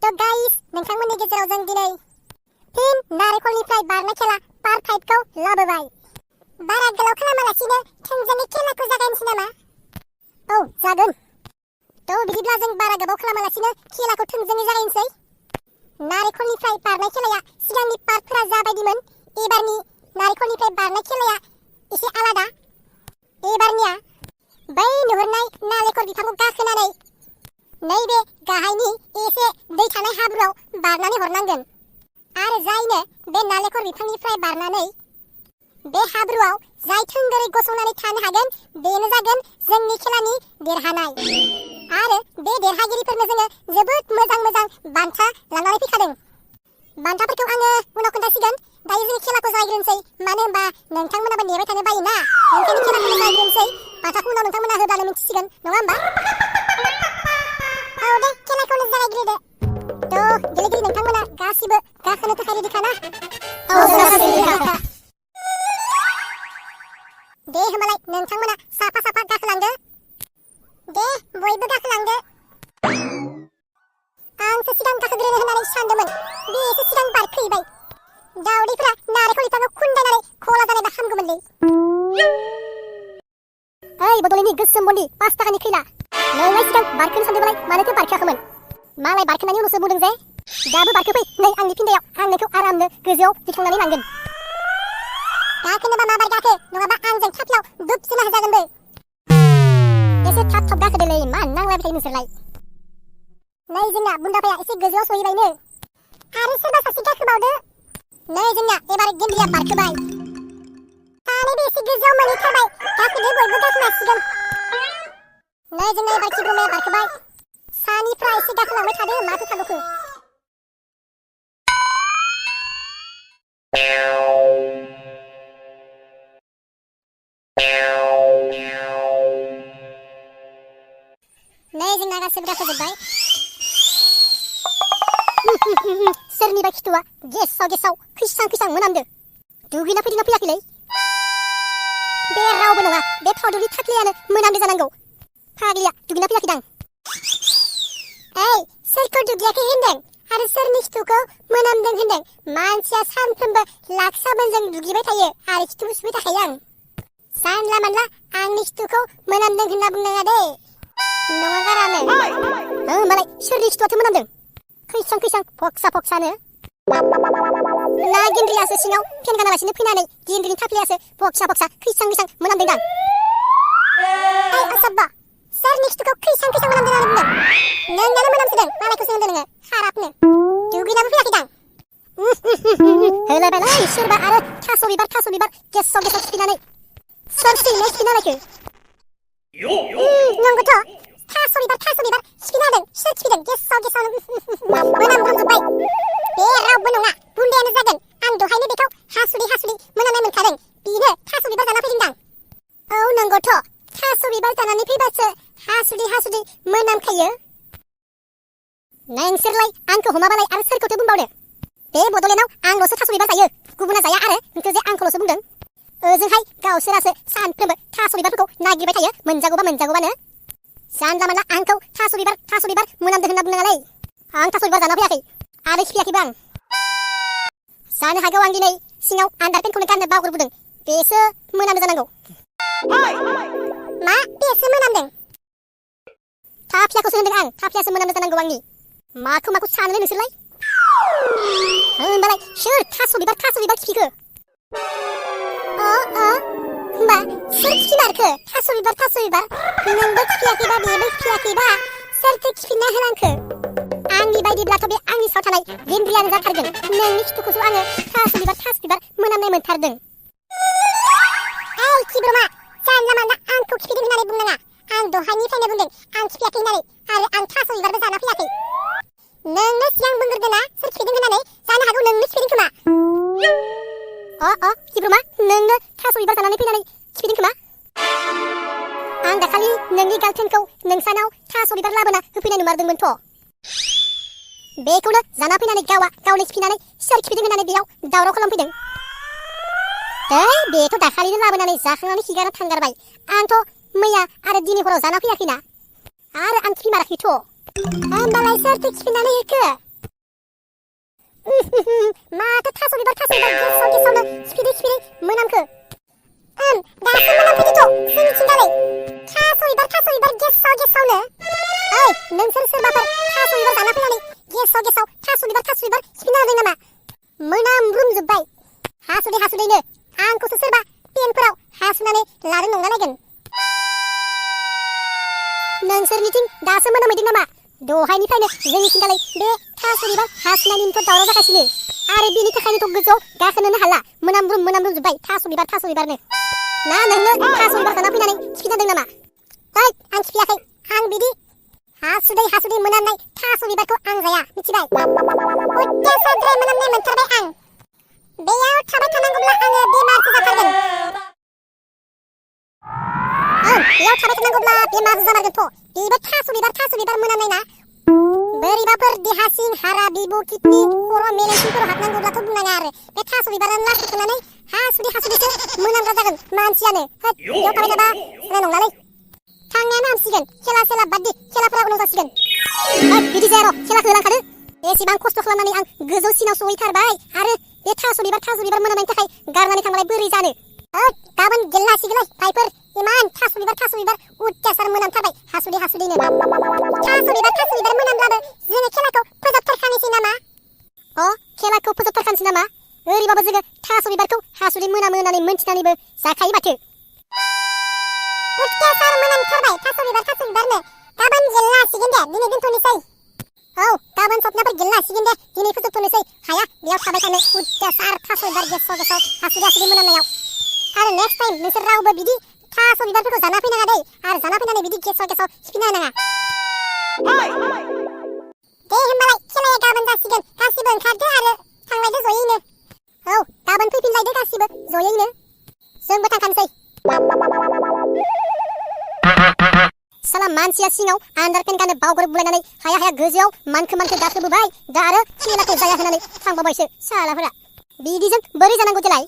So guys, नोंथांमोननि गेजेराव जों दिनै फिन नारेंखलनिफ्राय बारनाय खेला पार्ट 5 खौ लाबोबाय। बारा गोलाव खालामालासिनो थोंजोङै खेलाखौ जागायनोसै नामा? औ जागोन। बिदिब्ला जों बारा गोबाव खालामालासिनो खेलाखौ थोंजोङै जागायनोसै। नारेंखलनिफ्राय बारनाय खेलाया सिगांनि पार्टफोरा जाबायदिमोन, एबारनि नारेंखलनिफ्राय बारनाय खेलाया एसे आलादा। एबारनिया बै नुहुरनाय नालेंखर बिफांखौ गाखोनानै नैबे गाहायनि एसे दै थानाय हाब्रुआव बारनानै हरनांगोन आरो जायनो बे नालेंखर बिफांनिफ्राय बारनानै बे हाब्रुआव जाय थोंगोरै गसंनानै थानो हागोन बेनो जागोन जोंनि खेलानि देरहानाय। आरो बे देरहागिरिफोरनो जोङो जोबोद मोजां मोजां बान्था लानानै फैखादों। बान्थाफोरखौ आङो उनाव खोन्थासिगोन। दायो जों खेलाखौ जागायग्रोनोसै, मानो होनबा नोंथांमोनाबो नेबाय थानो बायोना, ओंखायनो खेलाखौ जागायग्रोनोसै। बान्थाखौ उनाव नोंथांमोना होब्लानो मिथिसिगोन, नङा होमबा? औ दे, खेलाखौनो जागायग्रोदो। गेलेगिरि नोंथांमोना गासिबो गाखोनो थाखाय रेडिखा ना? औ रेडिखा। दे होमबालाय नोंथांमोना साफा साफा गाखोलांदो। दे बयबो गाखोलांदो। आंसो सिगां गाखोग्रोनो होननानै सानदोंमोन, बेसो सिगां बारखोहैबाय। दावदैफोरा नारेंखल बिफांखौ खुन्दायनानै खला जानायबा हामगौमोनलै। ओइ बड'लेण्डनि गोसोम बन्दी 5 थाखानि खैला, नोंलाय सिगां बारखोनो सानदोंबालाय मानोथो बारखोआखैमोन? मालाय बारखोनायनि उनावसो बुंदों जे। दाबो बारखोफै नै आंनि फिन्दायाव, आं नोंखौ आरामनो गोजौआव दिखांनानै लांगोन। गाखोनोबा माबार गाखो, नङाबा आंजों थाफ्लाव दुबसोना होजागोनबो। एसे थाब थाब गाखोदोलै, मा नांलायबाय थायो नोंसोरलाय? नै जोंना बुन्दाफाया एसे गोजौआव सहैबायनो। आरो सोरबा सासे गाखोबावदो। नै जोंना एबार गेमब्रिया बारखोबाय। सानैबो एसे गोजौआव मोनहैथारबाय, गाखोदो बयबो गाखोनो हासिगोन। नै जोंना एबार खिब्रमाया बारखोबाय। सानिफ्राय एसे गाखोलांबाय थादो, माथो थाबोखो? नै जोंना गासैबो गाखोजोब्बाय। सोरनिबा खिथुआ गेसाव खैसां मोनामदो। दुगैना फैदोंना फैयाखैलै? बे रावबो नङा, बे फाउदुरनि थाख्लियानो मोनामदो जानांगौ। फाग्लिया दुगैना फैयाखैदां। ओइ, सोरखौ दुगैयाखै होनदों आरो सोरनि खिथुखौ मोनामदों होनदों? मानसिया सानफ्रोमबो लाक्स साबोनजों दुगैबाय थायो आरो खिथुखौ सुबाय थाखायो आं। जानला मानला आंनि खिथुखौ मोनामदों होनना बुंनाङा दे। नङा गारानो। होमबालाय सोरनि खिथुआथो मोनामदों? खैसां फक्सानो? ना गेन्द्रियासो सिङाव फेन गानालासिनो फैनानै गेन्द्रिनि थाफ्लियासो फक्सा खैसां मोनामदोंदां। ओइ असभ्य, सोरनि खिथुखौ खैसां मोनामदों होननानै बुंदों? नोंनानो मोनामसोदों, मालायखौसो होनदों नोङो खाराबनो। दुगैनाबो फैयाखैदां। होलायबायलै सोरबा आरो थास' बिबार गेसाव खिफिनानै सोर सैनो खिफिनालायखो? नंगौथ', थास' बिबार खिफिना होदों। सोर खिफिदों? गेसावनो मोनामब्रुंजोब्बाय। बे रावबो नङा, बुन्दायानो जागोन। आं दहायनो बेखौ हासुदै मोनामनाय मोनखादों। बेनो थास' बिबार जाना फैदोंदां। औ नंगौथ', थास' बिबार जानानै फैबासो हासुदै मोनामखायो। नोंसोरलाय आंखौ हमाबालाय आरो सोरखौथो बुंबावनो? बे बड'लेण्डआव आंल'सो थास' बिबार जायो, गुबुना जाया। आरो नोंखौ जे आंखौल'सो बुंदों। ओजोंहाय गावसोरासो सानफ्रोमबो थास' बिबारफोरखौ नागिरबाय थायो, मोनजागौबानो। जानला मानला आंखौ थास' बिबार मोनामदों होनना बुंनाङालै। आं थास' बिबार जाना फैयाखै आरो खिफियाखैबो आं। जानो हागौ आं दिनै सिङाव आन्दारपेन्टखौनो गाननो बावगारबोदों, बेसो मोनामदों जानांगौ। मा बेसो मोनामदों? थाफ्लियाखौसो होनदों आं, थाफ्लियासो मोनामदों जानांगौ आंनि। माखौ सानोलै नोंसोरलाय? होमबालाय सोर थास' बिबार खिफिखो? होमबा सोर खिफिमारखो? थास' बिबार नोंबो खिफियाखैबा बेबो खिफियाखैबा सोरथो खिफिनना होलांखो? आंनि बायदिब्लाथ' बे आंनि सायाव थानाय गेन्द्रियानो जाथारगोन। नोंनि खिथुखौसो आङो थास' बिबार मोनामनाय मोनथारदों। ओइ खिब्रमा, जानला मानला आंखौ खिफिदों होननानै बुंनाङा। आं दहायनिफ्रायनो बुंदों आं खिफियाखै होननानै, आरो आं थास' बिबारबो जाना फैयाखै। नोंनो सिगां बुंग्रोदो ना सोर खिफिदों होननानै? जानो हागौ नोंनो खिफिदों खोमा। खिब्रमा, नोंनो थास' बिबार जानानै फैनानै खिफिदों खोमा? आं दाखालि नोंनि गार्लफ्रेन्डखौ नोंसानाव थास' बिबार लाबोना होफैनाय नुमारदोंमोनथ'। बेखौनो जाना फैनानै गावनो खिफिनानै सोर खिफिदों होननानै बेयाव दावराव खालामफैदों। बेथ' दाखालिनो लाबोनानै जाखांनानै खिगारना थांगारबाय। आंथ' मैया आरो दिनै हराव जाना फैयाखैना, आरो आं खिफिमाराखैथ'। होमबालाय सोरथो खिफिननानै होखो? माथो थास' बिबार गेसाव गेसावनो खिफिदै मोनामखो। दासो मोनामफैदोथ' जोंनिथिंगालै थास' बिबार गेसाव गेसावनो। ओइ नोंसोर सोरबाफोर थास' बिबार जाना फैनानै गेसाव थास' बिबार खिफिना होदों नामा? मोनामब्रुमजोब्बाय हासुदैनो आंखौसो सोरबा पेनफोराव हासुनानै लादों नंलालायगोन। नोंसोरनिथिं दासो मोनामहैदों नामा? दहायनिफ्रायनो जोंनिथिंगालै बे थास' बिबार हासुनायनिथ' दावराव जागासिनो आरो बेनि थाखायनोथ' गोजौआव गाखोनोनो हाला मोनामब्रुमजोब्बाय थास' बिबारनो। ना नोंनो थास' बिबार जाना फैनानै खिफिनदों नामा? ओइ आं खिफियाखै। आं बिदि हासुदै मोनामनाय थास' बिबारखौ आं जाया मिथिबाय? अत्यासारद्राय मोनामनाय मोनथारबाय आं। बेयाव थाबाय थानांगौब्ला आङो बेमारसो जाथारगोन। बेयाव थाबाय थानांगौब्ला बेमारसो जामारगोनथ'। बेबो थास' बिबार मोनामनाय ना। बोरैबाफोर देहा सिं हारा बिबु किडनि खर' मेलेम सिंफोराव हाबनांगौब्लाथ' बुंनाङा आरो बे थास' बिबारानो लासै थांनानै हासुदैसो मोनामग्रा जागोन मानसियानो। बेयाव थाबाय थाबा जानाय नंलालै। थांनायानो हामसिगोन। खेला बाद दि, खेलाफोरा उनाव जासिगोन। बिदि जाया र', खेलाखौ होलांखादो। एसेबां खस्थ' खालामनानै आं गोजौसिनाव सहैथारबाय आरो बे थास' बिबार मोनामनायनि थाखाय गारनानै थांबालाय बोरै जानो? गाबोन गेलेनो हासिगोनलै भाइफोर। इमान थास' बिबार अत्यासार मोनामथारबाय हासुदैनो। थास' बिबार मोनामब्लाबो जोङो खेलाखौ फोजोबथारखानोसै नामा? खेलाखौ फोजोबथारखानोसै नामा? ओरैबाबो जोङो थास' बिबारखौ हासुदै मोनामो होननानै मोनथिनानैबो जाखायो माथो। अत्यासार मोनामथारबाय थास' बिबारनो। गाबोन गेलेनो हासिगोन दे, दिनै दोनथ'नोसै। गाबोन सपनाफोर गेलेनो हासिगोन दे, दिनै फोजोबथ'नोसै। हाया बेयाव थाबाय थानो अत्यासार थास' बिबार गेसाव हासुदै मोनामनायाव। आरो नेक्स्ट टाइम नोंसोर रावबो बिदि थास' बिबारफोरखौ जाना फैनाङा दै, आरो जाना फैनानै बिदि गेसाव खिफिना होनाङा। दे होमबालाय खेलाया गाबोन जासिगोन। गासिबो ओंखारदो आरो थांलायदो जयैनो। गाबोन फैफिनलायदो गासिबो जयैनो। जोंबो थांखानोसै। साला मानसिया सिङाव आन्दारपेन्ट गाननो बावगोरोबलायनानै हाया गोजौआव मानखो गाखोबोबाय, दा आरो खेलाखौ जाया होननानै थांबावबायसो सालाफोरा। बिदिजों बोरै जानांगौ देलाय?